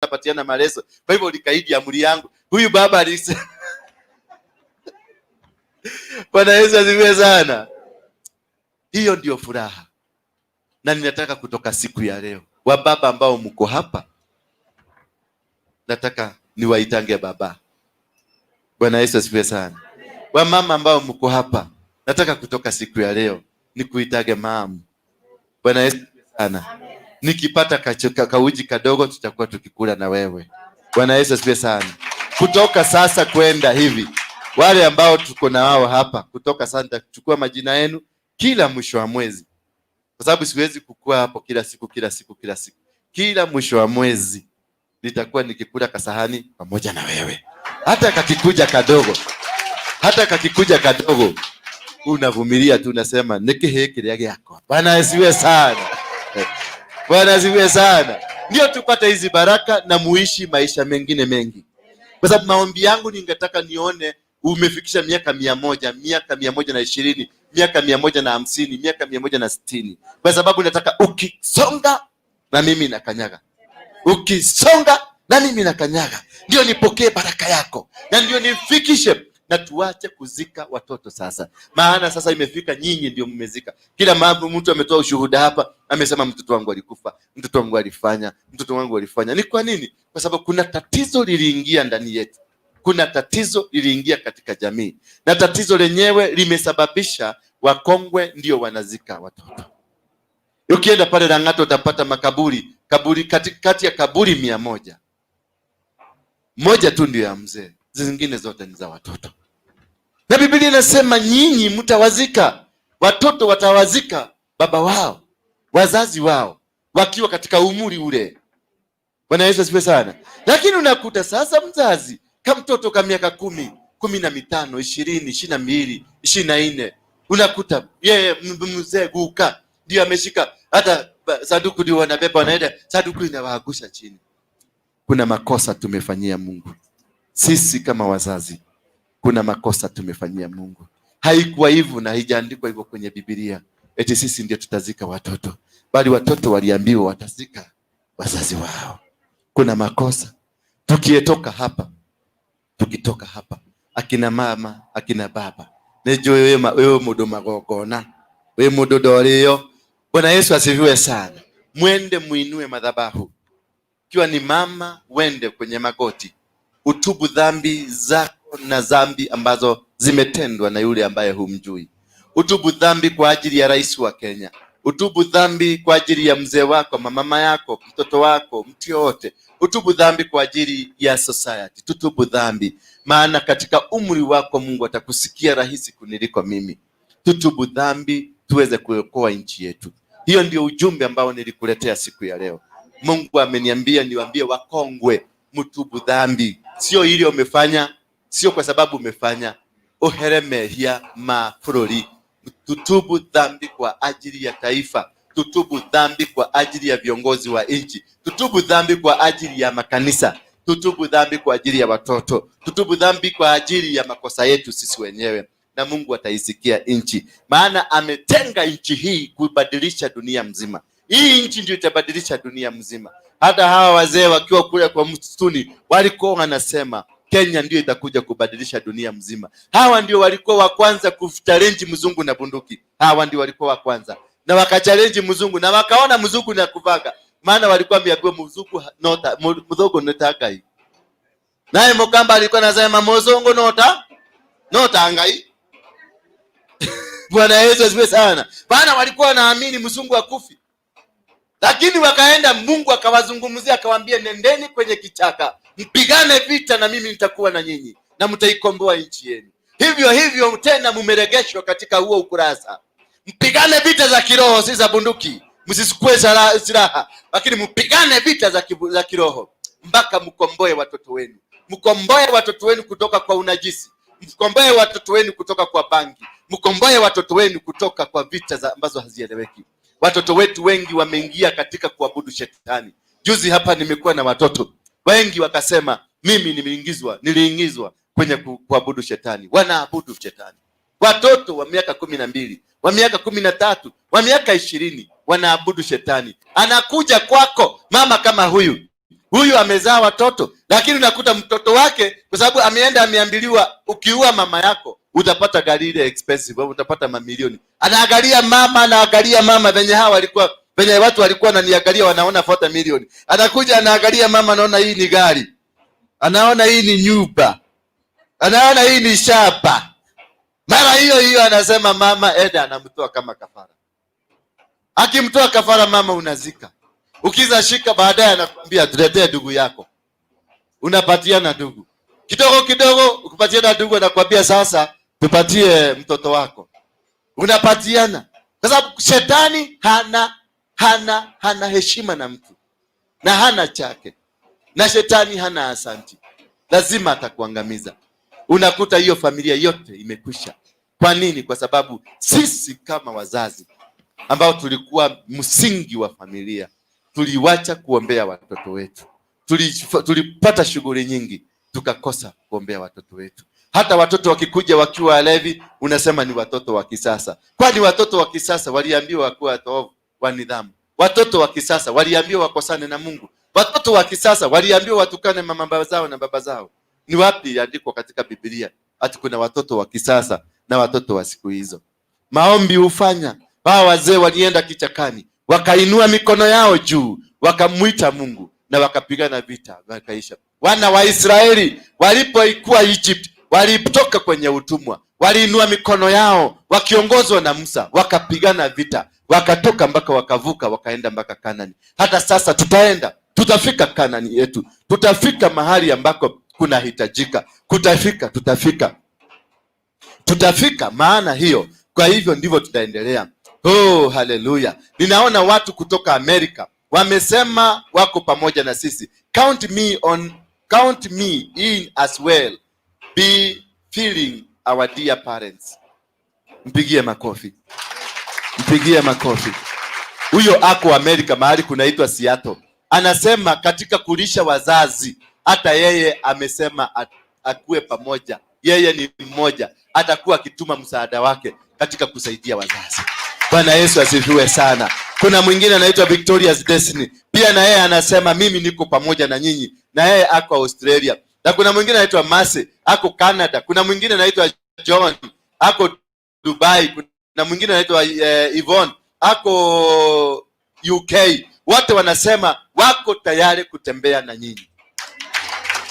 Napatiana maelezo. Kwa hivyo ulikaidi amri yangu. Huyu baba alisema. Bwana Yesu asifiwe sana. Hiyo ndio furaha, na ninataka kutoka siku ya leo, wababa ambao mko hapa, nataka niwaitange baba. Bwana Yesu asifiwe sana. Wamama ambao mko hapa, nataka kutoka siku ya leo nikuitage mamu. Bwana Yesu asifiwe sana. Nikipata kauji kadogo tutakuwa tukikula na wewe. Bwana Yesu asifiwe sana. Kutoka sasa kwenda hivi, wale ambao tuko na wao hapa, kutoka sasa nitachukua majina yenu kila mwisho wa mwezi, kwa sababu siwezi kukua hapo kila siku kila siku kila siku. Kila mwisho wa mwezi nitakuwa nikikula kasahani pamoja na wewe, hata kakikuja kadogo, hata kakikuja kadogo, unavumilia tu, unasema nikihe kiria giakwa. Bwana asifiwe sana. Bwana asifiwe sana. Ndio tupate hizi baraka na muishi maisha mengine mengi, kwa sababu maombi yangu ningetaka nione umefikisha miaka 100, miaka 120, miaka 150, miaka 160, kwa sababu nataka ukisonga na mimi nakanyaga, ukisonga na mimi nakanyaga, ndio nipokee baraka yako na ndio nifikishe. Na tuache kuzika watoto sasa, maana sasa imefika, nyinyi ndio mmezika. Kila mambo mtu ametoa ushuhuda hapa, amesema mtoto wangu alikufa, mtoto wangu alifanya, mtoto wangu alifanya. Ni kwa nini? Kwa sababu kuna tatizo liliingia ndani yetu, kuna tatizo liliingia katika jamii, na tatizo lenyewe limesababisha wakongwe ndio wanazika watoto. Ukienda pale Lang'ata utapata makaburi, kaburi kati ya kaburi 100, moja tu ndio ya mzee, zingine zote ni za watoto. Na Biblia inasema nyinyi mtawazika watoto, watawazika baba wao, wazazi wao wakiwa katika umri ule. Bwana Yesu asifiwe sana. Lakini unakuta sasa mzazi kama mtoto ka miaka 10, 15, 20, 22, 24, unakuta yeye mzee guka ndio ameshika hata sanduku, ndio wanabeba wanaenda, sanduku inawaangusha chini. Kuna makosa tumefanyia Mungu sisi kama wazazi, kuna makosa tumefanyia Mungu. Haikuwa hivyo na haijaandikwa hivyo kwenye Biblia eti sisi ndio tutazika watoto, bali watoto waliambiwa watazika wazazi wao. Kuna makosa. Tukitoka hapa, tukitoka hapa, akina mama, akina baba, nejua wewe mundu magongona, wewe mundu ndorio. Bwana Yesu asifiwe sana. Mwende muinue madhabahu. Ikiwa ni mama, wende kwenye magoti, utubu dhambi zako na dhambi ambazo zimetendwa na yule ambaye humjui. Utubu dhambi kwa ajili ya rais wa Kenya. Utubu dhambi kwa ajili ya mzee wako, mama yako, mtoto wako, mtu yoyote. Utubu dhambi kwa ajili ya society. Tutubu dhambi, maana katika umri wako Mungu atakusikia rahisi kuniliko mimi. Tutubu dhambi tuweze kuokoa nchi yetu. Hiyo ndio ujumbe ambao nilikuletea siku ya leo. Mungu ameniambia niwaambie wakongwe, mtubu dhambi. Sio ile umefanya, sio kwa sababu umefanya. Oheremehia ma bũrũri. Tutubu dhambi kwa ajili ya taifa. Tutubu dhambi kwa ajili ya viongozi wa nchi. Tutubu dhambi kwa ajili ya makanisa. Tutubu dhambi kwa ajili ya watoto. Tutubu dhambi kwa ajili ya makosa yetu sisi wenyewe, na Mungu ataisikia nchi, maana ametenga nchi hii kubadilisha dunia mzima. Hii nchi ndio itabadilisha dunia mzima. Hata hawa wazee wakiwa kule kwa msituni walikuwa wanasema Kenya ndio itakuja kubadilisha dunia mzima. Hawa ndio walikuwa wa kwanza kuchallenge mzungu na bunduki. Hawa ndio walikuwa wa kwanza, na wakachallenge mzungu na wakaona mzungu na kuvaga, maana walikuwa wameambiwa mzungu nota mzungu nota hii. Naye Mukamba alikuwa anasema mzungu nota nota ngai. Bwana Yesu asifiwe sana. Maana walikuwa wanaamini mzungu hakufi. Lakini wakaenda, Mungu akawazungumzia akawaambia, nendeni kwenye kichaka mpigane vita na mimi nitakuwa na nyinyi na mtaikomboa nchi yenu. Hivyo hivyo tena mumeregeshwa katika huo ukurasa. Mpigane vita za kiroho, si za bunduki. Msisukue silaha, lakini mpigane vita za kiroho mpaka mkomboe watoto wenu. Mkomboe watoto wenu kutoka kwa unajisi, mkomboe watoto wenu kutoka kwa bangi, mkomboe watoto wenu kutoka kwa vita ambazo hazieleweki. Watoto wetu wengi wameingia katika kuabudu shetani. Juzi hapa nimekuwa na watoto wengi wakasema, mimi niliingizwa kwenye kuabudu shetani. Wanaabudu shetani. Watoto wa miaka 12, wa miaka 13, wa miaka 20 wanaabudu shetani. Anakuja kwako mama kama huyu, Huyu amezaa watoto, lakini unakuta mtoto wake, kwa sababu ameenda ameambiliwa, ukiua mama yako utapata gari ile expensive, au utapata mamilioni. Anaangalia mama, anaangalia mama venye hawa walikuwa, venye watu walikuwa wananiangalia, wanaona 40 milioni. Anakuja anaangalia mama, anaona hii ni gari, anaona hii ni nyumba, anaona hii ni shamba. Mara hiyo hiyo anasema mama eda, anamtoa kama kafara. Akimtoa kafara, mama unazika. Ukiza shika baadaye anakuambia tuletee ndugu yako, unapatiana ndugu kidogo kidogo. Ukipatiana ndugu, anakuambia sasa tupatie mtoto wako, unapatiana, kwa sababu shetani hana heshima na mtu na hana chake, na shetani hana asanti, lazima atakuangamiza. Unakuta hiyo familia yote imekwisha. Kwa nini? Kwa sababu sisi kama wazazi ambao tulikuwa msingi wa familia tuliwacha kuombea watoto wetu. Tulipata shughuli nyingi tukakosa kuombea watoto wetu. Hata watoto wakikuja wakiwa walevi, unasema ni watoto wa kisasa. Kwani watoto wa kisasa waliambiwa wakuwa watovu wa nidhamu? Watoto wa kisasa waliambiwa wakosane na Mungu? Watoto wa kisasa waliambiwa watukane mama zao na baba zao? Ni wapi iliandikwa katika Biblia ati kuna watoto wa kisasa na watoto wa siku hizo? Maombi hufanya. Hawa wazee walienda kichakani, wakainua mikono yao juu, wakamwita Mungu na wakapigana vita, wakaisha. Wana wa Israeli walipoikuwa Egypt, walitoka kwenye utumwa, waliinua mikono yao wakiongozwa na Musa, wakapigana vita, wakatoka mpaka wakavuka, wakaenda mpaka Kanani. Hata sasa tutaenda, tutafika Kanani yetu, tutafika mahali ambako kunahitajika, kutafika, tutafika, tutafika maana hiyo. Kwa hivyo ndivyo tutaendelea. Oh, haleluya! Ninaona watu kutoka Amerika wamesema wako pamoja na sisi. Count me on, count me in as well. Be feeling our dear parents. Mpigie makofi, mpigie makofi. Huyo ako Amerika, mahali kunaitwa Seattle. Anasema katika kulisha wazazi, hata yeye amesema akuwe pamoja. Yeye ni mmoja, atakuwa akituma msaada wake katika kusaidia wazazi. Bwana Yesu asifiwe sana. Kuna mwingine anaitwa Victoria's Destiny, pia na yeye anasema mimi niko pamoja na nyinyi, na yeye ako Australia. Na kuna mwingine anaitwa Mercy ako Canada. Kuna mwingine anaitwa John ako Dubai. Kuna mwingine anaitwa Yvonne ako UK. Wote wanasema wako tayari kutembea na nyinyi.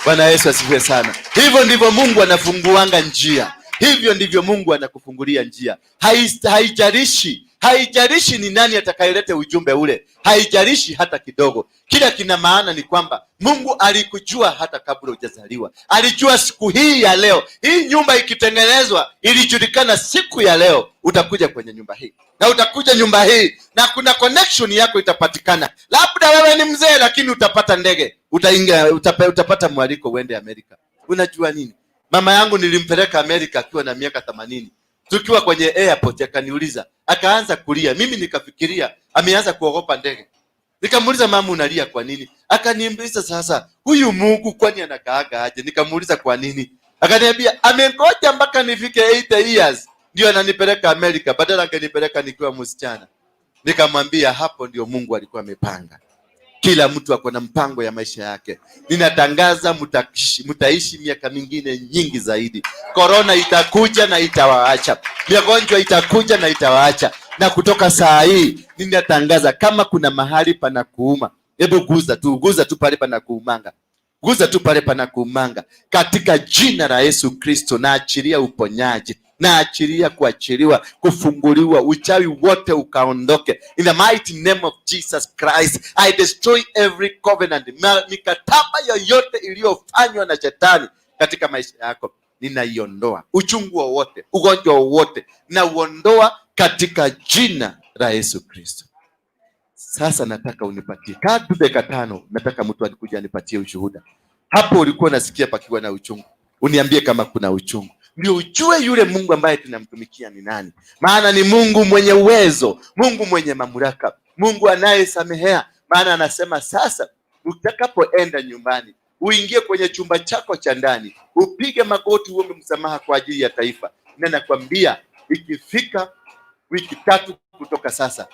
Bwana Yesu asifiwe sana. Hivyo ndivyo Mungu anafunguanga njia. Hivyo ndivyo Mungu anakufungulia njia. Haijalishi ni nani atakayeleta ujumbe ule, haijalishi hata kidogo. Kila kina maana ni kwamba Mungu alikujua hata kabla hujazaliwa. Alijua siku hii ya leo, hii nyumba ikitengenezwa, ilijulikana siku ya leo utakuja kwenye nyumba hii na utakuja nyumba hii na kuna connection yako itapatikana. Labda wewe ni mzee, lakini utapata ndege, utaingia, utapata mwaliko uende Amerika. Unajua nini? Mama yangu nilimpeleka Amerika akiwa na miaka 80. Tukiwa kwenye airport akaniuliza, akaanza kulia. Mimi nikafikiria ameanza kuogopa ndege. Nikamuuliza, mama unalia kwa nini? Akaniuliza, sasa huyu Mungu kwani anakaaga aje? Nikamuuliza kwa nini? Akaniambia amengoja mpaka nifike 80 years ndio ananipeleka Amerika, badala angenipeleka nikiwa msichana. Nikamwambia hapo ndio Mungu alikuwa amepanga. Kila mtu ako na mpango ya maisha yake. Ninatangaza mtaishi miaka mingine nyingi zaidi. Korona itakuja na itawaacha, magonjwa itakuja na itawaacha. Na kutoka saa hii ninatangaza, kama kuna mahali panakuuma, hebu guza tu, guza tu pale panakuumanga, guza tu pale panakuumanga. Katika jina la Yesu Kristo naachilia uponyaji, naachilia kuachiliwa, kufunguliwa, uchawi wote ukaondoke. In the mighty name of Jesus Christ, I destroy every covenant, mikataba yoyote iliyofanywa na shetani katika maisha yako ninaiondoa. Uchungu wowote, ugonjwa wowote nauondoa katika jina la Yesu Kristo. Sasa nataka unipatie katu dakika 5, nataka mtu alikuja anipatie ushuhuda. Hapo ulikuwa unasikia pakiwa na uchungu, uniambie kama kuna uchungu, ndio ujue yule Mungu ambaye tunamtumikia ni nani. Maana ni Mungu mwenye uwezo, Mungu mwenye mamlaka, Mungu anayesamehea. Maana anasema sasa utakapoenda nyumbani, uingie kwenye chumba chako cha ndani, upige magoti, uombe msamaha kwa ajili ya taifa. Na nakwambia ikifika wiki 3 kutoka sasa,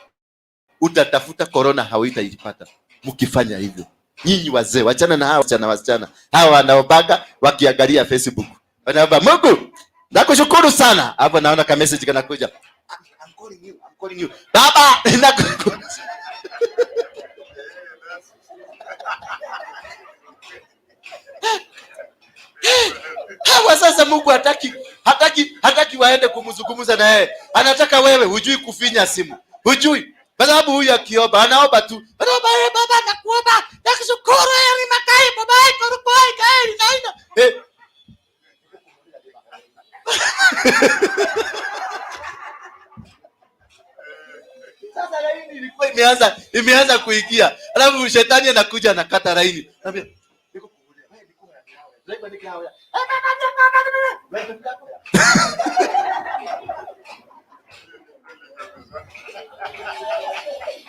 utatafuta korona hauitaipata mkifanya hivyo. Nyinyi wazee, wachana na hawa wasichana, wasichana hawa wanaobaga wakiangalia Facebook, wanaomba Mungu nakushukuru sana. Hapo naona ka message kanakuja, I'm calling you, I'm calling you baba, nakushukuru. Hawa sasa Mungu hataki, hataki, hataki waende kumzungumza na yeye. Anataka wewe hujui kufinya simu, hujui. Kwa sababu huyu akiomba anaomba tu, anaomba eh, baba nakuomba, nakushukuru eh, makai baba korokoi kai naina. Eh. Sasa laini ilikuwa imeanza kuingia. Alafu shetani anakuja anakata laini. Anambia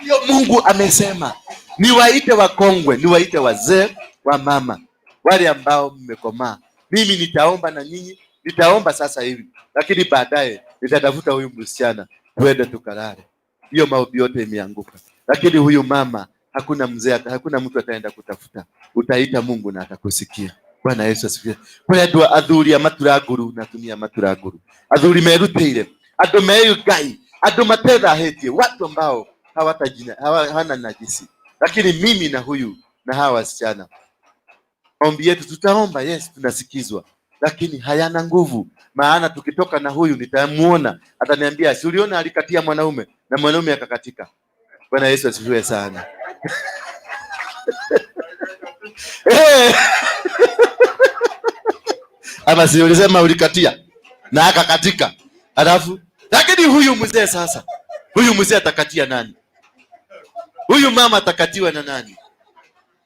hiyo Mungu amesema niwaite wakongwe, niwaite wazee wa mama, wale ambao mmekomaa. Mimi nitaomba na nyinyi, nitaomba sasa hivi, lakini baadaye nitatafuta huyu msichana tuende tukalale. Hiyo maombi yote imeanguka, lakini huyu mama hakuna mzee, hakuna mtu ataenda kutafuta. Utaita Mungu na atakusikia. Bwana Yesu asifiwe. Kuri andu athuri a maturanguru na atumia maturanguru, athuri merutĩire, andu meyu Ngai, andu matethahetie, watu ambao hawatajina, hawana najisi. Lakini mimi na huyu na hawa wasichana, maombi yetu tutaomba, yes, tunasikizwa, lakini hayana nguvu. Maana tukitoka na huyu nitamuona, ataniambia si uliona alikatia mwanaume na mwanaume akakatika. Bwana Yesu asifiwe sana. Hey! Ama si ulisema ulikatia na akakatika, alafu lakini huyu mzee sasa, huyu mzee atakatia nani? Huyu mama atakatiwa na nani?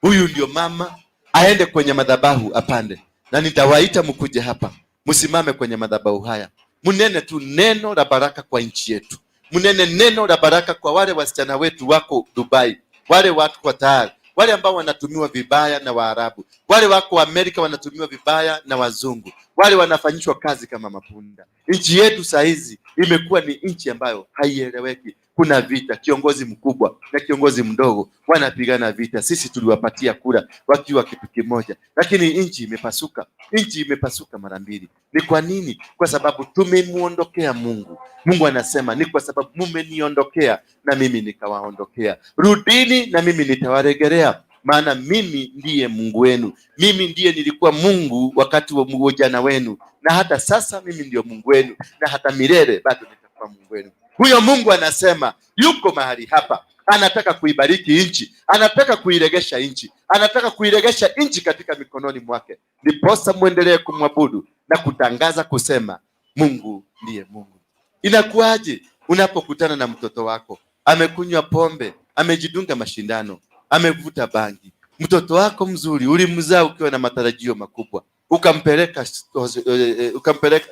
Huyu ndio mama aende kwenye madhabahu apande, na nitawaita mkuje hapa, msimame kwenye madhabahu haya, mnene tu neno la baraka kwa nchi yetu, mnene neno la baraka kwa wale wasichana wetu wako Dubai, wale watu kwa tayari, wale ambao wanatumiwa vibaya na Waarabu, wale wako Amerika wanatumiwa vibaya na wazungu, wale wanafanyishwa kazi kama mapunda. Nchi yetu saa hizi imekuwa ni nchi ambayo haieleweki. Kuna vita, kiongozi mkubwa na kiongozi mdogo wanapigana vita. Sisi tuliwapatia kura wakiwa kitu kimoja, lakini nchi imepasuka. Nchi imepasuka mara mbili. Ni kwa nini? Kwa sababu tumemuondokea Mungu. Mungu anasema ni kwa sababu mumeniondokea na mimi nikawaondokea. Rudini na mimi nitawarejelea, maana mimi ndiye Mungu wenu. Mimi ndiye nilikuwa Mungu wakati wa ujana wenu, na hata sasa mimi ndiyo Mungu wenu, na hata milele bado nitakuwa Mungu wenu. Huyo Mungu anasema yuko mahali hapa, anataka kuibariki nchi, anataka kuiregesha nchi, anataka kuiregesha nchi katika mikononi mwake. Ndiposa muendelee kumwabudu na kutangaza kusema Mungu ndiye Mungu. Inakuwaje unapokutana na mtoto wako amekunywa pombe, amejidunga mashindano, amevuta bangi? Mtoto wako mzuri ulimzaa ukiwa na matarajio makubwa, ukampeleka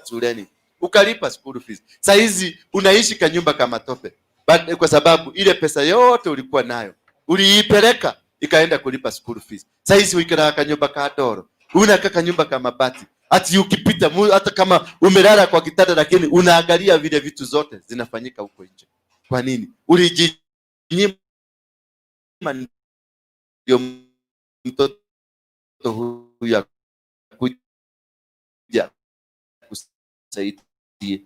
shuleni, ukalipa school fees. Saa hizi unaishi kanyumba kama tope, but kwa sababu ile pesa yote ulikuwa nayo uliipeleka ikaenda kulipa school fees. Saa hizi uikala kanyumba ka doro, unakaa kanyumba kama mabati. Ati ukipita hata kama umelala kwa kitanda, lakini unaangalia vile vitu zote zinafanyika huko nje. Kwa nini? Ulijinyima ndio mtoto huyu akuja kusaidie.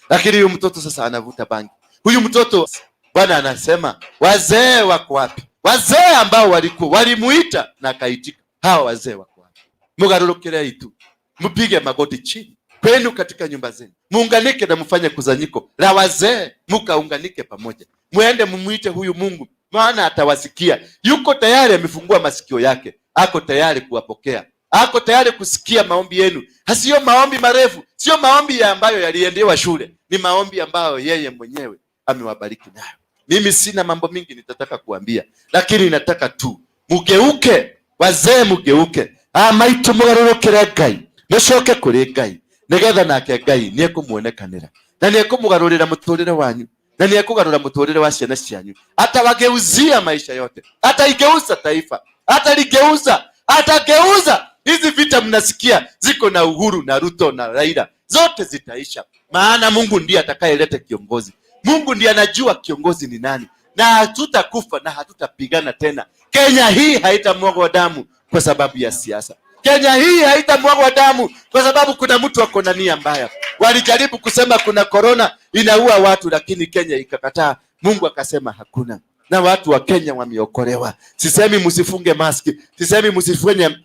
Lakini huyu mtoto sasa anavuta bangi. Huyu mtoto, Bwana anasema wazee wako wapi? Wazee ambao walikuwa walimuita na akaitika. Hawa wazee wako wapi? Mugarurukire itu, mpige magoti chini kwenu katika nyumba zenu, muunganike na mfanye kusanyiko la wazee, mukaunganike pamoja, muende mumuite huyu Mungu, maana atawasikia. Yuko tayari, amefungua masikio yake, ako tayari kuwapokea, ako tayari kusikia maombi yenu. Sio maombi marefu, sio maombi ambayo yaliendewa shule, ni maombi ambayo yeye mwenyewe amewabariki nayo. Mimi sina mambo mingi nitataka kuambia, lakini nataka tu mugeuke, wazee mugeuke, maitu mugarurukire Ngai, mucoke kuri Ngai, nigetha nake Ngai niekumuonekanira na niekumugarurira muturire wanyu na niekugarura muturire wa ciana cianyu. Atawageuzia maisha yote, ataigeuza taifa, ataligeuza, atageuza. Hizi vita mnasikia ziko na Uhuru na Ruto na Raila, zote zitaisha, maana Mungu ndiye atakayeleta kiongozi. Mungu ndiye anajua kiongozi ni nani. na hatutakufa na hatutapigana tena. Kenya hii haitamwagwa damu kwa sababu ya siasa. Kenya hii haitamwagwa damu kwa sababu kuna mtu ako na nia mbaya. Walijaribu kusema kuna korona inaua watu, lakini Kenya ikakataa. Mungu akasema hakuna, na watu wa Kenya wameokolewa. Sisemi msifunge maski, sisemi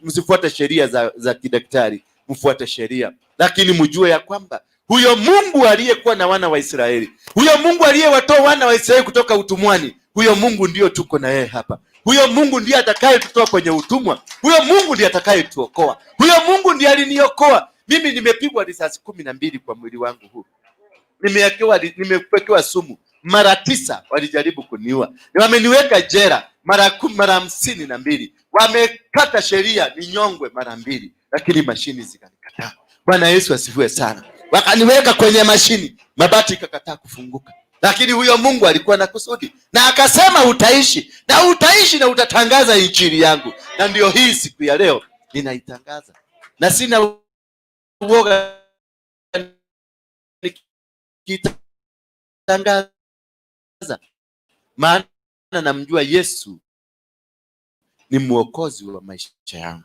msifuate sheria za kidaktari, mfuate sheria, lakini mjue ya kwamba huyo Mungu aliyekuwa na wana wa Israeli, huyo Mungu aliyewatoa wana wa Israeli kutoka utumwani, huyo Mungu ndiyo tuko na yeye hapa. Huyo Mungu ndiye atakayetutoa kwenye utumwa. Huyo Mungu ndiye atakayetuokoa. Huyo Mungu ndiye aliniokoa mimi. Nimepigwa risasi 12 kwa mwili wangu huu, nimewekewa sumu mara 9, walijaribu kuniua, wameniweka jela mara 52, wamekata sheria ninyongwe mara 2, lakini mashini zikanikataa. Bwana Yesu asifiwe sana. Wakaniweka kwenye mashini, mabati ikakataa kufunguka. Lakini huyo Mungu alikuwa na kusudi na akasema utaishi na utaishi na utatangaza injili yangu, na ndio hii siku ya leo ninaitangaza, na sina uoga nikitangaza, maana namjua Yesu ni mwokozi wa maisha yangu.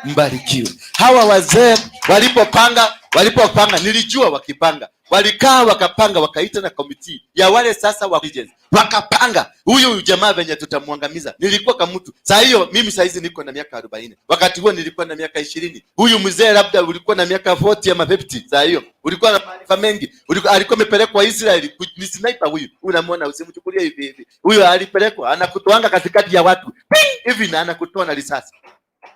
Mbarikiwe. Hawa wazee walipopanga, nilijua wakipanga, walikaa wakapanga, wakaita na committee ya wale sasa wa agents, wakapanga huyu jamaa venye tutamwangamiza. Nilikuwa kama mtu saa hiyo, mimi saa hizi niko na miaka 40, wakati huo nilikuwa na miaka 20. Huyu mzee labda ulikuwa na miaka 40 ama 50 saa hiyo, ulikuwa na maarifa mengi, alikuwa amepelekwa Israeli, ni sniper huyu, unamwona, usimchukulie hivi hivi. Huyu alipelekwa anakutoanga katikati ya watu ping, hivi na anakutoa na risasi.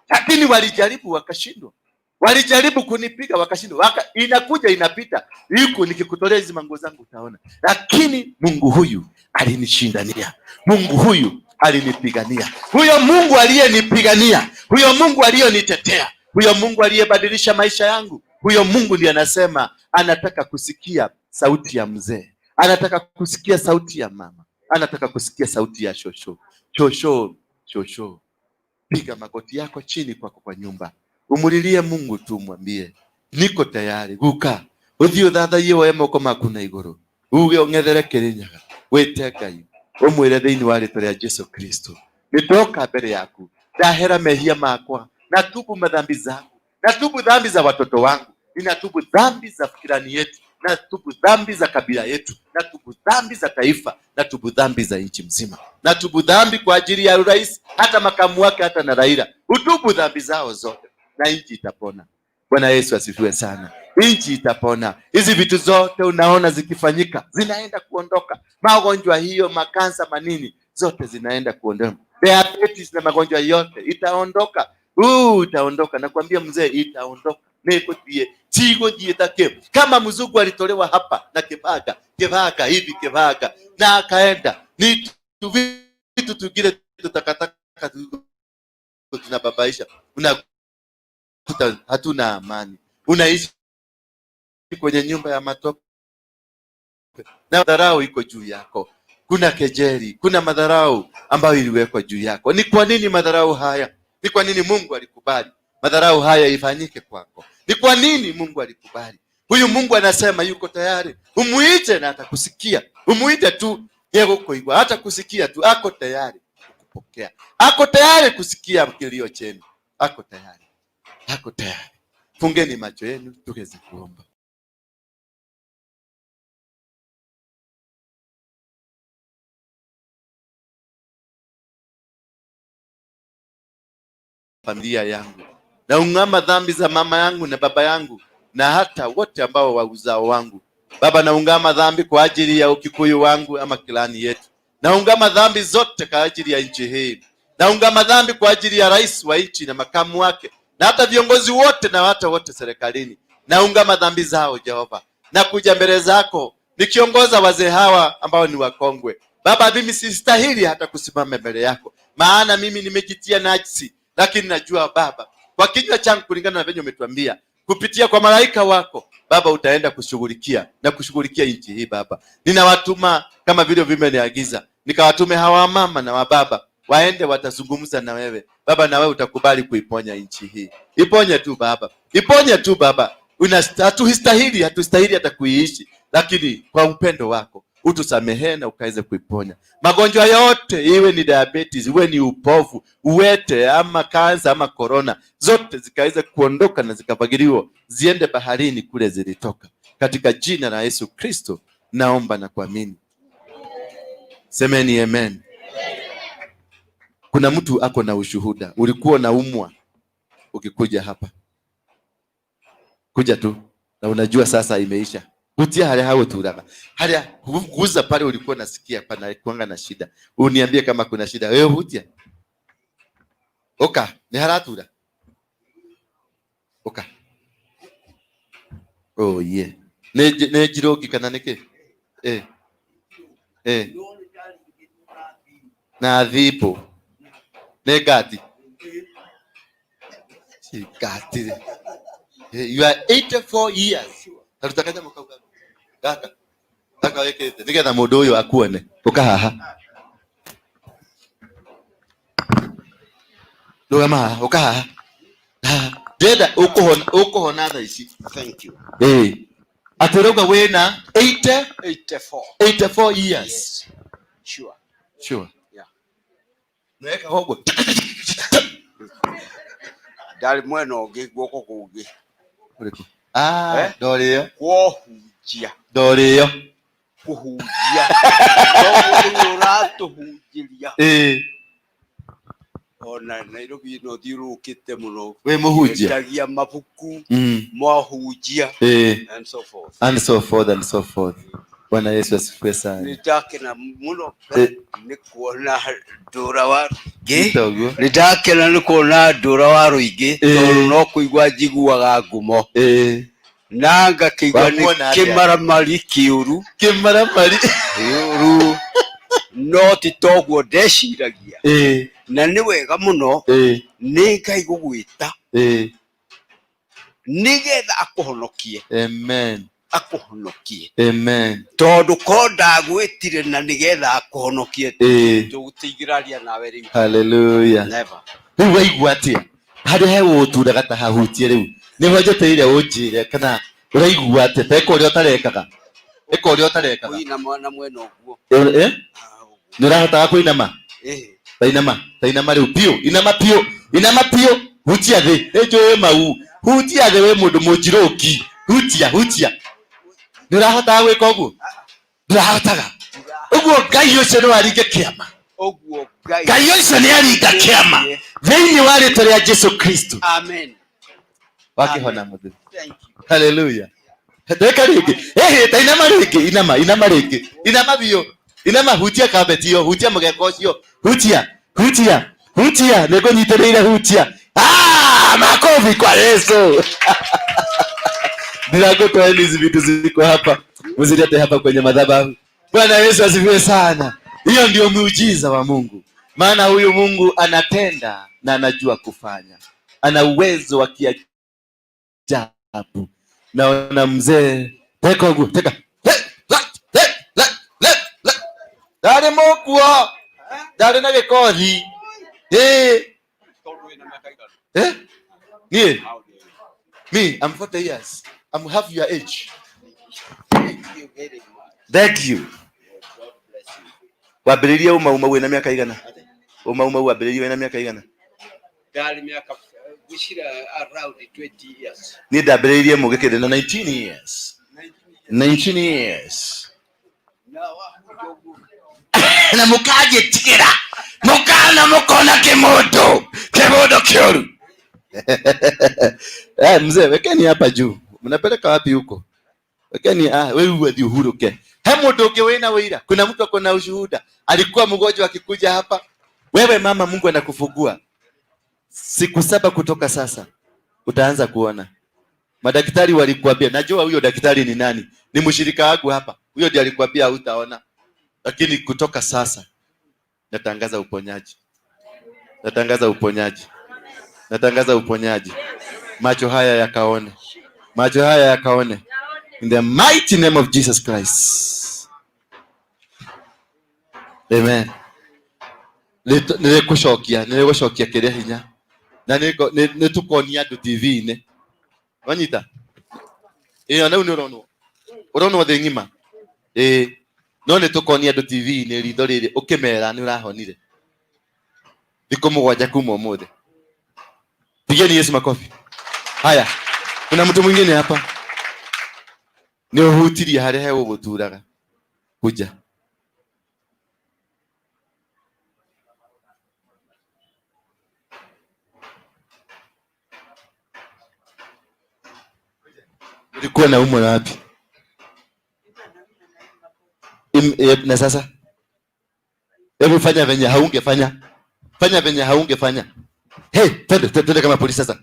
Lakini walijaribu wakashindwa. Walijaribu kunipiga wakashindwa. Inakuja inapita. Huku nikikutolea hizi manguo zangu utaona. Lakini Mungu huyu alinishindania. Mungu huyu alinipigania. Huyo Mungu aliyenipigania, huyo Mungu aliyonitetea, huyo Mungu aliyebadilisha maisha yangu, huyo Mungu ndiye anasema anataka kusikia sauti ya mzee, anataka kusikia sauti ya mama, anataka kusikia sauti ya shosho. Shosho, shosho, piga magoti yako chini kwako kwa nyumba, umulilie Mungu tu, mwambie niko tayari guka uthii uthathaiye woe moko maku na iguru, uge ung'ethere Kirinyaga, wite Ngai, umwire thiini wa ritwa ria Jesu Kristo, nitoka mbere yaku, ndahera mehia makwa, natubu madhambi zangu, natubu dhambi za watoto wangu, ninatubu dhambi za kirani yetu, natubu dhambi za kabila yetu, natubu dhambi za taifa, natubu dhambi za nchi mzima, natubu dhambi kwa ajili ya rais, hata makamu wake, hata na Raila. Utubu dhambi zao zote na nchi itapona. Bwana Yesu asifiwe sana. Nchi itapona. Hizi vitu zote unaona zikifanyika zinaenda kuondoka. Magonjwa hiyo, makansa, manini, zote zinaenda kuondoka. Diabetes na magonjwa yote itaondoka. Itaondoka. Nakwambia mzee, itaondoka. Nikutie chigo jietake. Kama mzungu alitolewa hapa na Kibaga, Kibaga hivi Kibaga, na akaenda. Ni vitu tugire tutakataka tunababaisha. Unakuta hatuna amani. Unaishi kwenye nyumba ya matope na dharau iko juu yako. Kuna kejeli, kuna madharau ambayo iliwekwa juu yako. Ni kwa nini madharau haya? Ni kwa nini Mungu alikubali madharau haya ifanyike kwako? Ni kwa nini Mungu alikubali? Huyu Mungu anasema yuko tayari. Umuite na atakusikia. Umuite tu, yeye kuigwa, hata kusikia tu, ako tayari kukupokea. Ako tayari kusikia kilio chenu. Ako tayari. Ako tayari. Fungeni macho yenu tuweze kuomba. Familia yangu, naungama dhambi za mama yangu na baba yangu na hata wote ambao wa uzao wangu. Baba, naungama dhambi kwa ajili ya Ukikuyu wangu ama kilani yetu. Naungama dhambi zote kwa ajili ya nchi hii. Naungama dhambi kwa ajili ya rais wa nchi na makamu wake na hata viongozi wote na hata wote serikalini. Naungama dhambi zao Jehova. Nakuja mbele zako nikiongoza wazee hawa ambao ni wakongwe. Baba, mimi sistahili hata kusimama mbele yako, maana mimi nimejitia najisi. Lakini najua Baba, kwa kinywa changu kulingana na venye umetuambia kupitia kwa malaika wako Baba, utaenda kushughulikia na kushughulikia nchi hii Baba. Ninawatuma kama vile vimeniagiza, nikawatume hawa mama na wababa waende, watazungumza na wewe Baba, na wewe utakubali kuiponya nchi hii. Iponye tu Baba, iponye tu Baba. Hatustahili hata kuiishi, lakini kwa upendo wako Utusamehe na ukaweze kuiponya magonjwa yote, iwe ni diabetes, iwe ni upofu, uwete ama kansa ama corona, zote zikaweze kuondoka na zikafagiliwa ziende baharini kule zilitoka. Katika jina la Yesu Kristo naomba na kuamini, semeni amen. Kuna mtu ako na ushuhuda, ulikuwa unaumwa ukikuja hapa, kuja tu na unajua sasa imeisha. Gutia haria haguturaga haria guza pale ulikuwa nasikia pana kuanga na shida, uniambie kama kuna shida wewe hutia oka ni haratura oka. Oh yeah, ne njirogi kana niki eh eh na thipo ne ngati si ngati. You are 84 years. Taruta kanyamũ kau gaka gaka wĩkĩrĩte nĩgetha mũndũ ũyũ akuone. Ũka haha, rũgama haha, ũka haha haha, ndĩrenda ũkũhona, ũkũhona thaa ici. Thank you. Ĩĩ, atĩ ũrauga wĩna 80 84. 84 years. Yes. Sure. Sure. Yeah. Naweka ũguo. Ndarĩ mwena ũngĩ guoko kũngĩ. Ũrĩkũ? Ah, Eh? ndorĩo. Kwohunjia. Ndorĩo. Kũhunjia. Tondũ rĩu ũratũhunjĩria. Ĩĩ. Ona Nairobi no thiũrũrũkĩte mũno. Wĩ mũhunjia. Endagia mabuku, mwahunjia Ĩĩ. and so forth. And so forth and so forth. Bwana Yesu asifiwe sana. Nĩndakena mũno Eh. nĩ kuona ndũra wa rũingĩ. Toguo. Nĩndakena nĩ kuona ndũra wa rũingĩ Eh. tondũ no kũigua njiguaga ngumo Ĩĩ. na ngakĩigua nĩ Wamuona atĩa? kĩmaramari kĩũru Kĩmaramari. kĩũru no ti toguo ndeciragia Ĩĩ. na nĩ wega mũno Ĩĩ. nĩ Ngai gũgwĩta Ĩĩ. nĩgetha akũhonokie. Amen. Akũhonokie. Amen. Tondũ ko ndagwĩtire na nĩgetha akũhonokie Ĩĩ. tũgũtigĩraria nawe rĩu. Hallelujah. Never. Rĩu waigua atĩa? Harĩa he gũgũturaga ta hahutie rĩu nĩho njetereire ũnjĩre kana ũraigua atĩa, ta ĩka ũrĩa ũtarekaga, ĩka ũrĩa ũtarekaga. Kũinama na mwena ũguo. Eh? Ah, ũguo. Nĩ ũrahotaga kũinama? Eh. Ta inama, ta inama rĩu biũ, inama biũ, inama biũ, hutia thĩ, nĩ njũĩ mau, hutia thĩ wĩ mũndũ mũnjirũki, hutia, hutia. Nĩ ũrahotaga gwĩka ũguo? Ndũrahotaga. Ũguo Ngai ũcio nĩ waringa kĩama. Ũguo Ngai. Ngai ũcio nĩ aringa kĩama thĩinĩ wa rĩtwa rĩa Jesu Kristo. Amen. Wakĩhona mũthuri. Thank you. Hallelujah. Ndeka rĩngĩ. Ĩhĩ, ta inama rĩngĩ, inama, inama rĩngĩ. Inama biũ. Inama, hutia kabeti ĩyo, hutia mũgeka ũcio. Hutia, hutia, hutia, nĩngũnyitĩrĩire hutia. Ah, makofi kwa Yesu. Ninakutoeni hizi vitu ziko hapa. Mzilete hapa kwenye madhabahu. Bwana Yesu asifiwe sana. Hiyo ndio muujiza wa Mungu. Maana huyu Mungu anatenda na anajua kufanya. Ana uwezo wa kiajabu. Naona mzee teka huku, teka. Hey, right, hey, left, left, left. Ndari mukuo. Ndari na gikothi. Eh. Eh? Nie. Me, I'm 40 years. I'm half your age. Thank you very much. Thank you. God bless you. Wambĩrĩirie uma uma wĩna mĩaka igana? Uma uma wambĩrĩirie wĩna mĩaka igana? Ndarĩ mĩaka gwĩciria around 20 years. Niĩ ndambĩrĩirie mũgĩkĩ na 19 years. 19 years. Na wahunjia ũguo. Na mũkanjĩtigĩra. Mũkana mũkona kĩmũndũ. Kĩmũndũ kĩũru. Mzee, wekeni hapa juu. Mnapeleka wapi huko? Wekeni, wewe uwe uhuruke. He mũndũ ũngĩ wĩna wĩira. Kuna mtu ako na ushuhuda. Alikuwa mgonjwa akikuja hapa. Wewe mama, Mungu anakufungua. Siku 7 kutoka sasa utaanza kuona. Madaktari walikuambia, najua huyo daktari ni nani? Ni mshirika wangu hapa. Huyo ndiye alikuambia hutaona. Lakini kutoka sasa natangaza uponyaji. Natangaza uponyaji. Natangaza uponyaji. Macho haya yakaone. Macho haya yakaone. In the mighty name of Jesus Christ. Amen. Nĩrĩgũcokia, nĩrĩgũcokia kĩrĩa hinya. Na nĩtũkonia andũ T V-inĩ. Wanyita? Ĩyo, na rĩu nĩ ũronwo. Ũronwo thĩ ng'ima. Ĩĩ. No nĩ tũkonia andũ TV-inĩ ritho rĩrĩ ũkĩmera nĩ ũrahonire. Thikũ 7 kuma ũmũthĩ. Pigeni Yesu makofi. Haya, kuna mtu mwingine hapa? Nĩ ũhutirie harĩa hegũgũturaga. Kuja. Ulikuwa na umwa wapi? Na sasa? Hebu fanya venye haungefanya. Fanya venye haungefanya. Hey, twende, twende kama polisi sasa.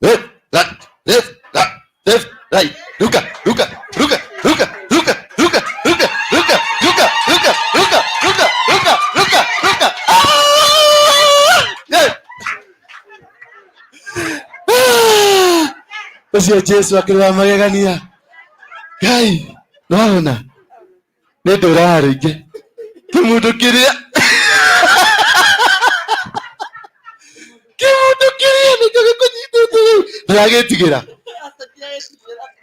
Left, right, left, right, left, right. Ruka, ruka, ruka, ruka, ruka, ruka, ruka, ruka, ruka, ruka, ruka, ruka, ruka, ruka, ruka. Ah! Yeah. Ah! Ucio Jesu akĩrĩ wa magegania. Ngai, nĩwahona? Nĩ ndũraga rĩngĩ. Kĩmũndũ kĩrĩa. Kĩmũndũ kĩrĩa nĩkĩo gĩkũnyitĩte rĩu. Ndũragĩtigĩra.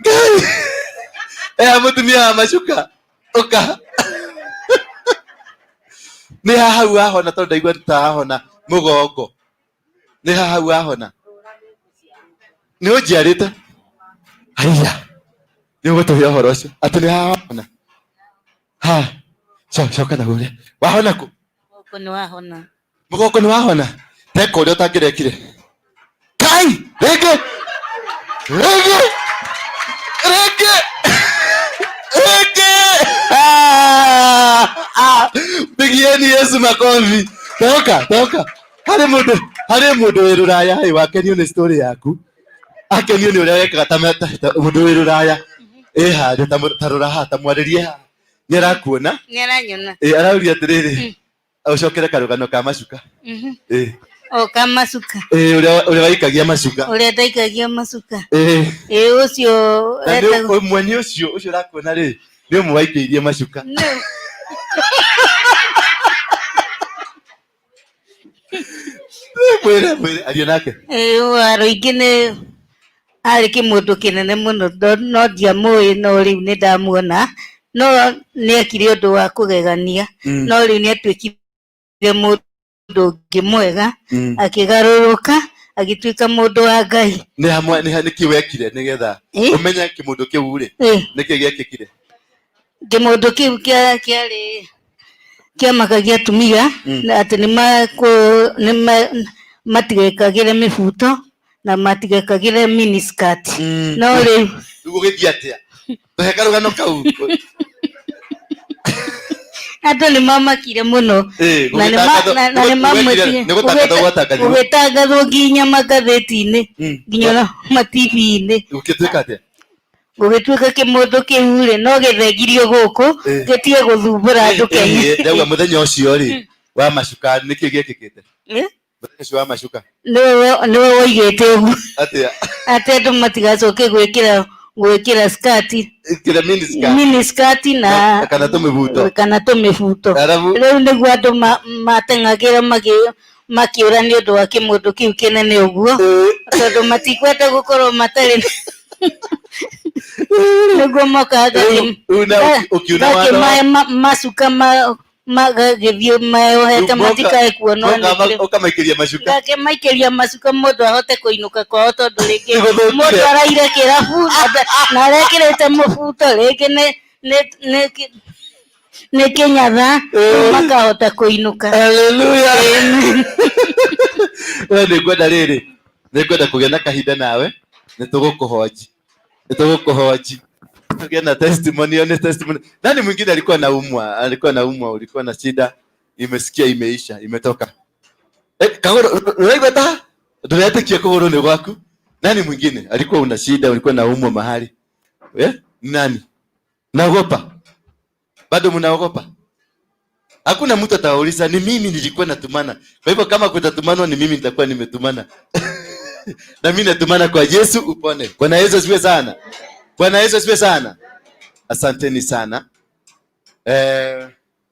Ngai. Eha mũtumia wa macuka. Ũka. Nĩ ha hau wahona tondũ ndaigua ta hahona mũgongo. Nĩ ha hau wahona. Nĩ ũnjiarĩte? Haiya. Nĩ ũgũtũhe ũhoro ũcio. Atĩ nĩ ha wahona. Ha. Coka na ũrĩa. Wahona kũ? Mũgongo nĩ wahona. Mũgongo nĩ wahona? Teka ũrĩa ũtangĩrekire. Kai! Rĩngĩ! Rĩngĩ! Rĩngĩ! Rĩngĩ! Ah! Pigieni Yesu makofi. Toka, toka. Harĩ mũndũ wĩ rũraya ĩ wakenio nĩ story yaku. Akenio nĩ ũrĩa wekaga ta mũndũ wĩ rũraya. Ĩ harĩa ta rora haha, ta mwarĩrie haha. Nĩ arakuona? Nĩ aranyona. Ĩ arauria atĩrĩrĩ, ũcokere karũgano ka macuka. Ĩ. O ka macuka. Ĩ, ũrĩa waikagia macuka. Ũrĩa ndaikagia macuka. Ĩ. Ĩ, ũcio Na nĩ etagwo- ũmwe nĩ ũcio, ũcio ũrakuona rĩ, nĩ ũmwe waikĩirie macuka. Nĩ. Mwĩre, mwĩre, aria nake. Ĩ, Warũingĩ nĩ arĩ kĩmũndũ kĩnene mũno, no ndiamũĩ, no rĩu nĩ ndamuona. No nĩ ekire ũndũ wa kũgegania. No rĩu nĩ atuĩkire mũndũ ũngĩ mwega, akĩgarũrũka, agĩtuĩka mũndũ wa Ngai. Nĩ hamwe, nĩ ha, nĩkĩ wekire nĩgetha ũmenye kĩmũndũ kĩu rĩ? Nĩkĩ gĩekĩkire? Kĩmũndũ kĩu kĩarĩ kĩamakagia atumia, na atĩ matigekagĩre mĩbuto na matigekagĩre miniskirt. No rĩu Rĩu gũgĩthiĩ atĩa? Tũhe karũgano kau. Andũ nĩ mamakire mũno. Na nĩ mamwĩtire. Nĩ gũtangathwo gwatangathirwo. Gũgĩtangathwo nginya magathĩti-inĩ, nginya ona ma T V-inĩ. Gũgĩtuĩka atĩa? Gũgĩtuĩka kĩmũndũ kĩu rĩ, no gĩthengirio gũkũ, gĩtige gũthumbũra andũ Kenya. Ndauga mũthenya ũcio rĩ, wa macuka, nĩkĩ gĩekĩkĩte? Mũthenya ũcio wa macuka. Nĩwe woigĩte ũguo. Atĩa? Atĩ andũ matigacoke gwĩkĩra skirt. Ĩkĩra mini skirt. Mini skirt na Na kana tũmĩbuto. Kana tũmĩbuto. Arabu. Rĩu nĩguo andũ mateng'agĩra makĩũra nĩ ũndũ wa kĩmũndũ kĩu kĩnene ũguo. Tondũ matikwenda gũkorwo matarĩ na Nĩguo mokaga Rĩu na ũkiuna watho wa- gakĩmahe macuka magagĩthiĩ meohete Rĩu matikae kuonwo nĩ kĩrĩ. ũkamaikĩria macuka. Ngakĩmaikĩria macuka mũndũ ahote kũinũka kwao tondũ rĩngĩ Nĩgũthũkire. mũndũ araire kĩrabu na arekĩrĩte mũbuto rĩngĩ nĩ kĩnyatha, makahota kũinũka. Hallelujah. Amen. We nĩ ngwenda rĩrĩ, nĩ ngwenda kũgĩa na kahinda nawe, nĩ tũgũkũhonji. Nĩ tũgũkũhonji. Tũgĩe na testimony, one testimony. Nani mwingine alikuwa na umwa? Alikuwa na umwa, ulikuwa na shida, imesikia imeisha, imetoka. Kagoro, unaigua ta? Ndũretĩkia kũgũrũ nĩ gwaku? Nani mwingine alikuwa una shida, ulikuwa na umwa mahali? Nani? Naogopa. Bado mnaogopa? Hakuna mtu atawauliza ni mimi nilikuwa natumana. Kwa hivyo kama kutatumanwa ni mimi nitakuwa nimetumana. Na mimi natumana kwa Yesu upone. Bwana Yesu asifiwe sana. Bwana Yesu asifiwe sana. Asanteni sana.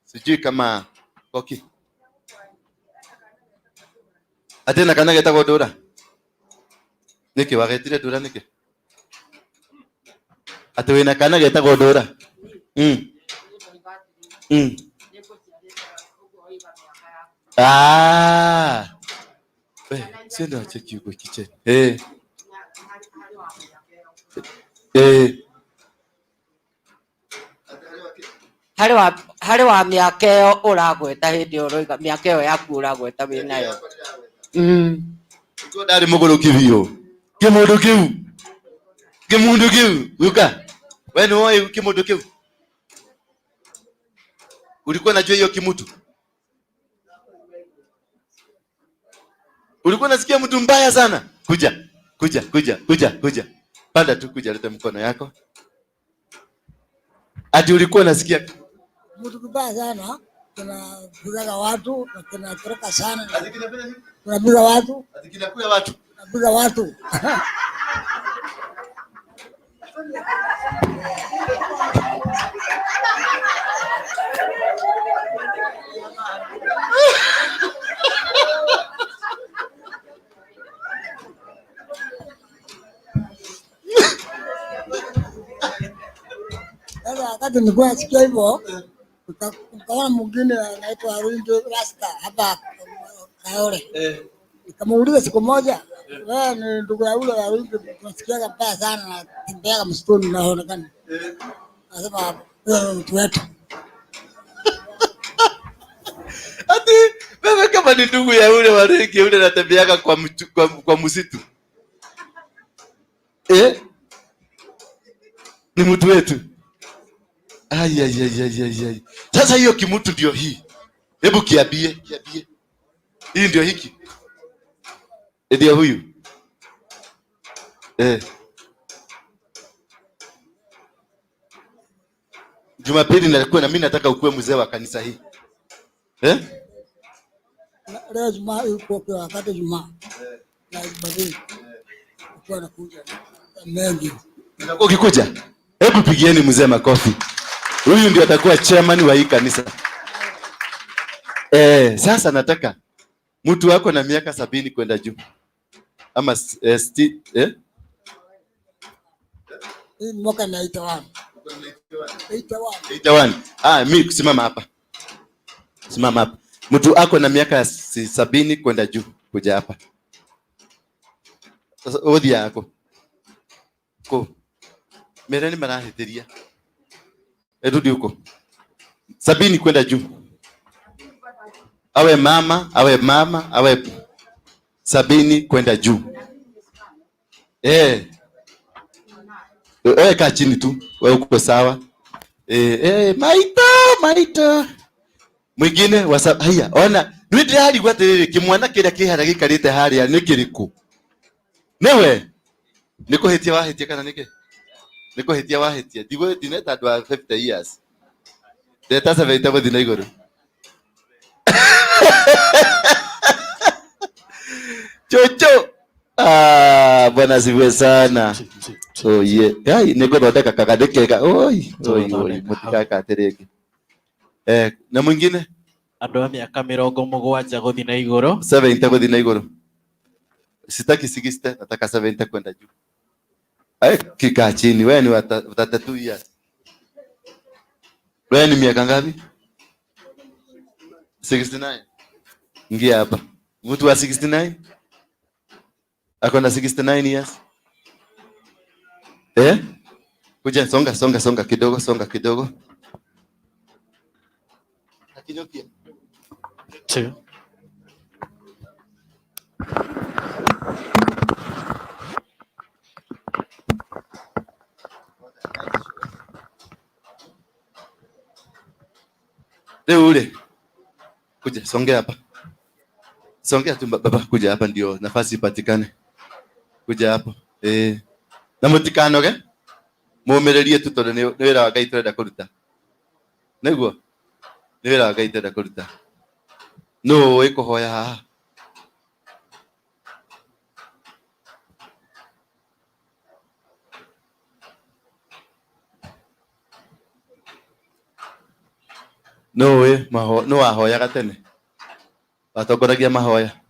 Sijui kama okay. Atena kana getagwo Ndura. Niki wagetire Ndura niki? Ati wina kana getagwo Ndura. Ah. We, sio ndio cheki huko kitchen. Eh. Eh. Harĩ wa mĩaka ĩyo ũragweta hĩndĩ ĩyo ũroiga mĩaka ĩyo yaku ũragweta wĩ nayo. Iko ndari mũgũrũki biũ. Kĩmũndũ kĩu. Kĩmũndũ kĩu. Guka. Wewe ni wewe kĩmũndũ kĩu. Ulikuwa unajua hiyo kimutu? Ulikuwa unasikia mtu mbaya sana? Kuja, kuja, kuja, kuja, kuja. Panda tu kuja, leta mkono yako. Ati ulikuwa unasikia mtu mbaya sana, kinapiga watu na kinatoroka sana. Ati kinafanya nini? Kinapiga watu. Ati kinakula watu. Kinapiga watu. Sasa wakati nilikuwa nasikia hivyo, nikaona mwingine anaitwa Rundo Rasta hapa Kayole. Nikamuuliza siku moja, wewe ni ndugu ya yule Rundo, tunasikiaga mbaya sana na tembeaga msituni na haonekani. Anasema wewe ni mtu wetu. Ati wewe kama ni ndugu ya yule wa Rundo yule anatembeaga kwa msitu. Ni mtu wetu. Ai, ai, ai, ai, ai, ai. Sasa hiyo kimutu ndio hii. Hebu kiambie, kiambie. Hii ndio hiki. Ndio huyu. Jumapili nilikuwa na mimi nataka ukuwe mzee wa kanisa hii. Leo Jumaa yuko kwa wakati Jumaa. Na Jumapili. Ukiwa nakuja mengi. Unakuwa ukikuja? Hebu pigieni mzee makofi. Huyu ndio atakuwa chairman wa hii kanisa. Sasa nataka mtu wako na miaka 70 kwenda juu. Ama eh? Hii mwaka ni 81. 81. 81. Mimi kusimama hapa. Simama hapa. Mtu ako na miaka 70 kwenda juu kuja hapa. Sasa odhi yako. Ko. Mereni marahithiria. Rudi huko. 70 kwenda juu. Awe mama, awe mama, awe 70 kwenda juu. Kaa chini tu. Wewe uko sawa. Maita, maita. Mwingine wa haya, ona, nĩ ndĩrarigwo atĩrĩrĩ, kĩmwana kĩrĩa kĩ harĩa gĩikarĩte harĩa nĩ kĩrĩkũ? Nĩwe? Nĩ kũhĩtia wahĩtia kana nĩkĩ? Nĩ kũhĩtia wahĩtia. Ndigũ ndineta andũ a 50 years. Ndeta 70 gũthiĩ na igũrũ. Chocho. Bwana asifiwe sana. Oh yeah. Ai, nĩ ngũthondeka kagathĩ kega. Oi, oi, oi, mũtigaka atĩrĩrĩ. Na mwingine? Andũ a mĩaka 70 gũthiĩ na igũrũ. 70 gũthiĩ na igũrũ. Sitaki 60, nataka 70 kwenda juu. Kikaa chini, wewe ni wa 32 years. Wewe ni miaka ngapi? 69. Ingia hapa. Mtu wa 69? Ako na 69 years. Kuja, songa, songa, songa kidogo, songa kidogo. Akinyukia. 2. Leo ule. Kuja, songea hapa. Songea tu baba, kuja hapa ndio nafasi ipatikane. Kuja hapo. Na mutikanoge. Mumirerie tu tondu ni wira wa Ngai turenda kuruta. Niguo? Ni wira wa Ngai turenda kuruta. No ui kuhoya haha? No ui maho, no wahoyaga tene? Watongoragia mahoya?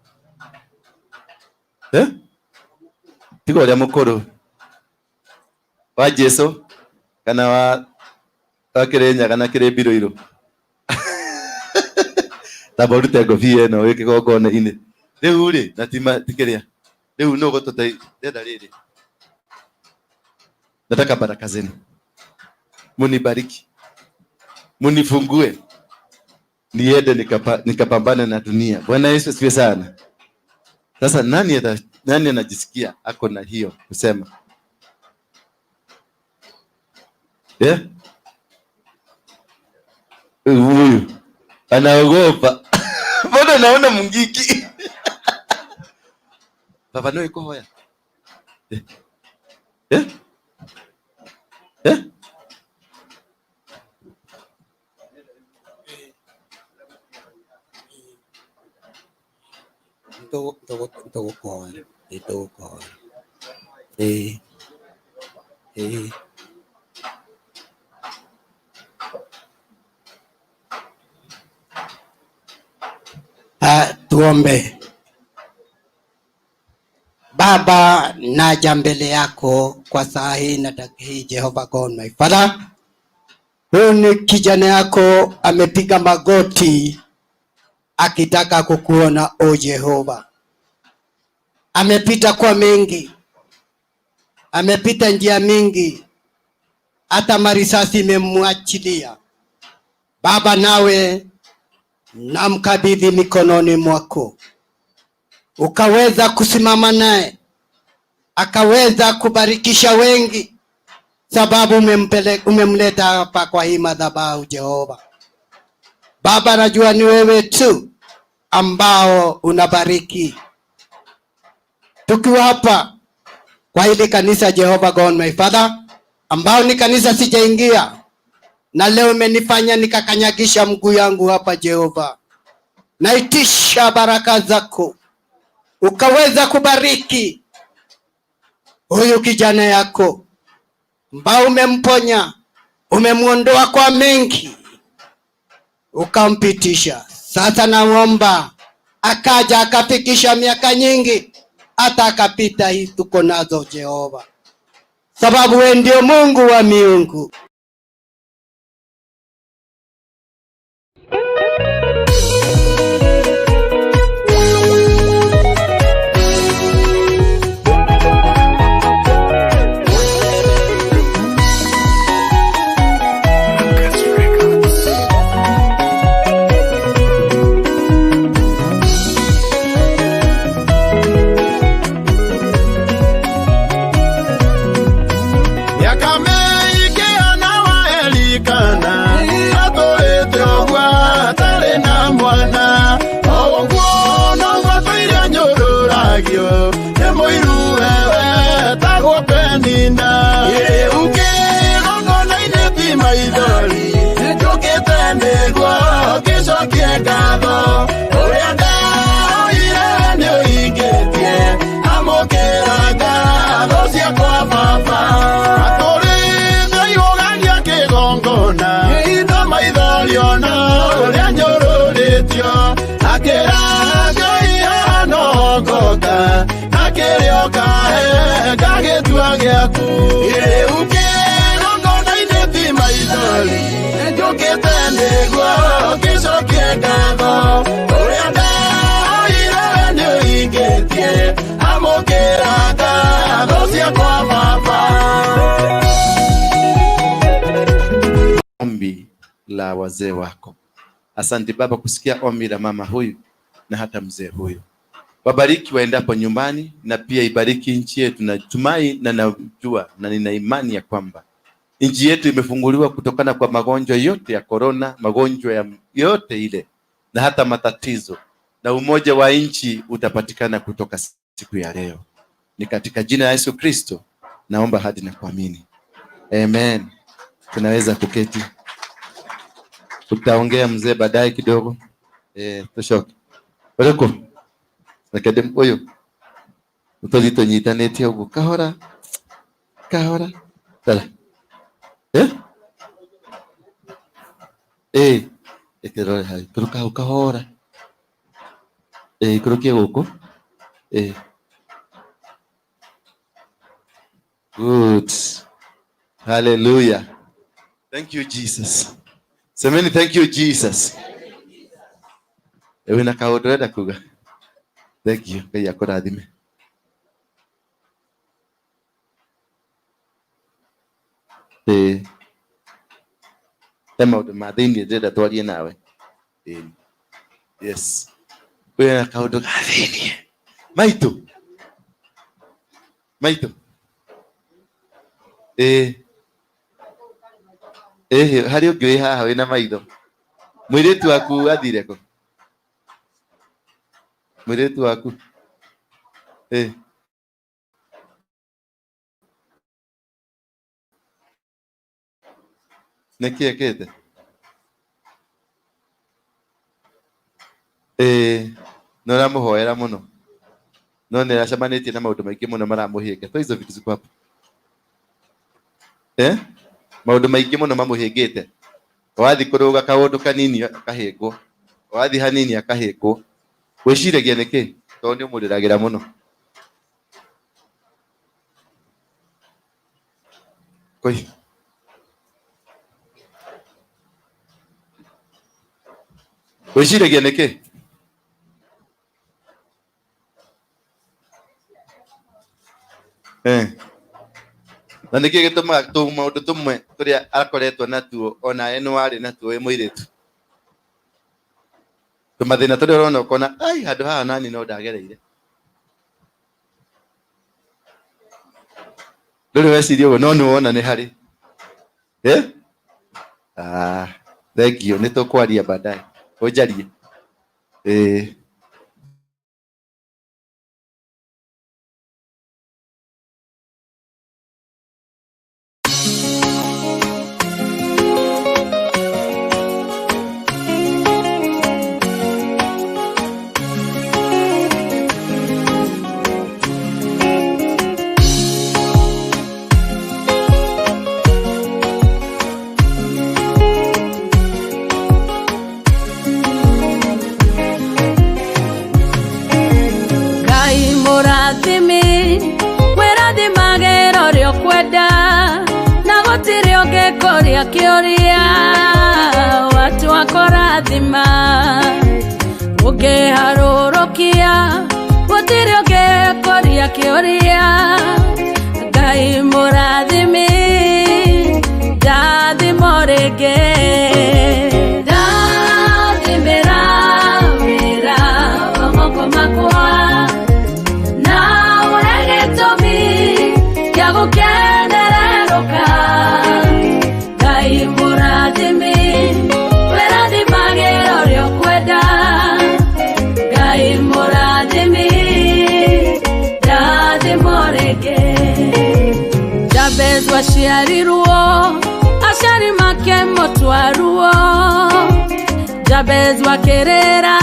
Tiga ũrĩa mũkũrũ. Wa Jesu kana wa Kĩrĩnyaga na Kĩrĩmbirũirũ? Tamba ũrute ngobia ĩno wĩ kĩgongona-inĩ. Rĩu rĩ, na ti kĩrĩa. Rĩu nũ ũgũtũteithia? Ndĩrenda rĩrĩ. Nataka baraka zenu. Munibariki. Munifungue. Niende nikapambane na dunia. Bwana Yesu asifiwe sana. Sasa nani anajisikia ako na hiyo kusema? Yeah? Huyu anaogopa. Mbona naona mungiki? Baba no iko hoya. Eh? Eh? Eh? Tũgũkũhoera, nĩtũgũkũhoera. Ĩĩ, ĩĩ. Ah, tuombe. Baba, naja mbele yako kwa saa hii na dakika hii, Jehova God my Father. Huyu ni kijana yako amepiga magoti akitaka kukuona, o Jehova. Amepita kwa mengi, amepita njia mingi, hata marisasi imemwachilia. Baba, nawe namkabidhi mikononi mwako, ukaweza kusimama naye, akaweza kubarikisha wengi, sababu umemleta hapa kwa hii madhabahu Jehova. Baba, najua ni wewe tu ambao unabariki. Tukiwa hapa kwa hili kanisa Jehova God my Father, ambao ni kanisa sijaingia, na leo umenifanya nikakanyagisha mguu yangu hapa Jehova. Naitisha baraka zako, ukaweza kubariki huyu kijana yako ambao umemponya, umemuondoa kwa mengi, ukampitisha. Sasa naomba akaja akafikisha miaka nyingi, hata akapita hii tuko nazo Jehova, sababu wewe ndio Mungu wa miungu. Miaka mĩingĩ ona wa Elikana atũrĩte ũguo atarĩ na mwana, o ũguo noguo tũire nyũrũragio nĩ mũiru wewe etagwo Penina. Rĩu kĩgongona-inĩ ti maithori njũkĩte nĩguo ngĩcokie ngatho, ũrĩa ndahoire nĩũhingĩtie, amũkĩra ngatho ciakwa baba. Atũrĩte igũgagia kĩgongona na maithori ona ũrĩa nyũrũrĩtio, akĩra Ngai hana ngoka akĩrĩa ũkahe ngagĩtua gĩaku. Rĩu kĩgongona-inĩ ti maithori njũkĩte nĩguo ngĩcokie ngatho, ũrĩa ndahoire nĩũhingĩtie, amũkĩra ngatho ciakwa baba. Ombi la wazee wako. Asante Baba kusikia ombi la mama huyu na hata mzee huyu. Wabariki waendapo nyumbani na pia ibariki nchi yetu. Natumai na najua na nina imani ya kwamba nchi yetu imefunguliwa kutokana kwa magonjwa yote ya korona, magonjwa ya yote ile na hata matatizo, na umoja wa nchi utapatikana kutoka siku ya leo. Ni katika jina la Yesu Kristo naomba hadi na kuamini. Amen. Tunaweza kuketi. Tutaongea mzee baadaye kidogo. Tushoke. Oreko. Reke uyu. Tũthiĩ tũnyitanĩtie ũguo kahora kahora. Tara. Eh? Eh, ĩkĩrore hau. Ikũrũka hau kahora. Eh, ikũrũkie gũkũ. Eh. Good. Hallelujah. Thank you, Jesus. Semeni thank you, Jesus. Wĩna kaũndũ ũrenda kuga? Thank you. Ngai akũrathime. Ĩĩ. He maũndũ ma thĩiniĩ ndĩrenda twarie nawe. Ĩĩ. Yes. Wĩna kaũndũ ga thĩiniĩ. Maitũ. Maitũ. Ĩĩ. Ĩĩ, harĩ ũngĩ wĩ haha wĩna maitho. Mũirĩtu waku athire kũ? Mũirĩtu waku? Ĩĩ. Nĩkĩ ekĩte? Ĩĩ, nĩ ũramũhoera mũno. No nĩ aracemanĩtie na maũndũ maingĩ mũno maramũhĩnga. Toa hizo vitu ziko hapo. Eh? Maũndũ maingĩ mũno mamũhĩngĩte. Wathiĩ kũrũga kaũndũ kanini akahĩngwo. Wathiĩ hanini akahĩngwo. Wĩciragia nĩkĩ? Tondũ nĩ ũmũrĩragĩra mũno. Koi. Wĩciragia nĩkĩ? Eh. Na nĩkĩ gĩtũmaga tũmaũndũ tũmwe tũrĩa akoretwo natuo onawe nĩ warĩ natuo wĩ mũirĩtu? Tũmathĩna tũrĩa ũrona ũkona ai handũ haha nani no ndagereire. Ndũrĩ weciria ũguo no nĩ wona nĩ harĩ. Eh? Ah, thank you. Nĩ tũkwaria baadaye. Ũnjarie. Eh. Ngai mũrathimi wĩrathimagĩra ũrĩa ũkwenda na gũtirĩ ũngĩkũria kĩũria watua kũrathima ũngĩharũrũkia gũtirĩ ũngĩkũria kĩũria Ngai mũrathimi ndathimo rĩngĩ ndathimĩra wĩra wa moko makwa na ũhe gĩtũmi gĩa gũkenererũka Ngai mũrathimi wĩrathimagĩra ũrĩa ũkwenda Ngai mũrathimi ndathimo rĩngĩ Jabezu aciarirwo aciari make mũtwaruo Jabezu akĩrĩra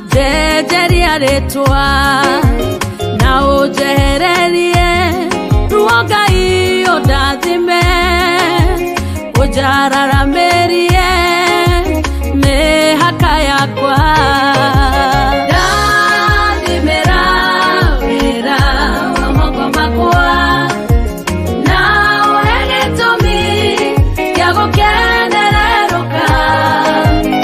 njenjeria rĩtwa na ũnjehererie ruo Ngai.